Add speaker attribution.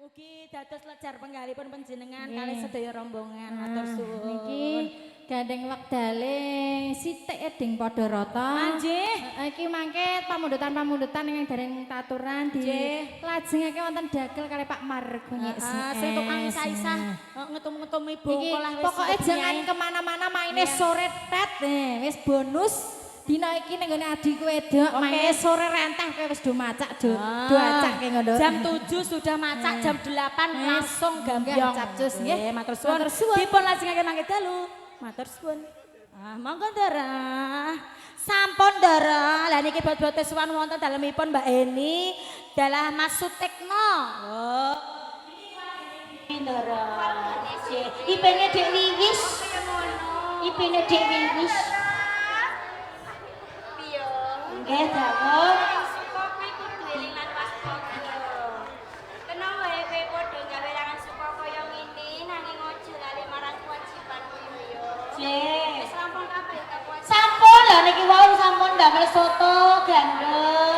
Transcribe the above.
Speaker 1: Mugi dados lejar penggalipun panjenengan kalih sedaya rombongan. Matur suwun.
Speaker 2: Niki gandeng wektale sithik eding padha rata.
Speaker 1: Nggih.
Speaker 2: Heeh, iki mangke pamundutan-pamundutan ingkang dereng taturan di lajengake wonten dagel kalih Pak Margo Nyek.
Speaker 1: Heeh, sing tukang isah-isah ngetum-ngetumi bongko lah wis.
Speaker 2: Pokoknya jangan kemana-mana, mainnya sore tet. Nih, wis bonus dina iki ning gone adikku wedok, maine sore renteh kowe wis do macak do do acak kayak ngono.
Speaker 1: Jam 7 sudah macak, jam 8 langsung gambyong.
Speaker 2: Capcus nggih.
Speaker 1: Matur suwun.
Speaker 2: Matur suwun.
Speaker 1: Dipun lajengake mangke dalu. Matur suwun. Ah, monggo, Ndara. Sampun, Ndara. Lah niki bot-bote suwan wonten dalemipun Mbak Eni dalah Mas Sutikno. Oh. Ndara. IP-ne Dek Wiwis. IP-ne Dek Wiwis.
Speaker 3: Piye?
Speaker 1: Nggih, dawuh.
Speaker 3: Suka kuwi kudu eling lan waspada. Kena wae kowe padha gawe langan suka kaya ngene, nanging aja lali marang kewajibanmu yo.
Speaker 1: Nggih.
Speaker 3: Wis rampung kabeh ta kewajiban?
Speaker 1: Sampun lho, niki wau sampun damel soto gandum.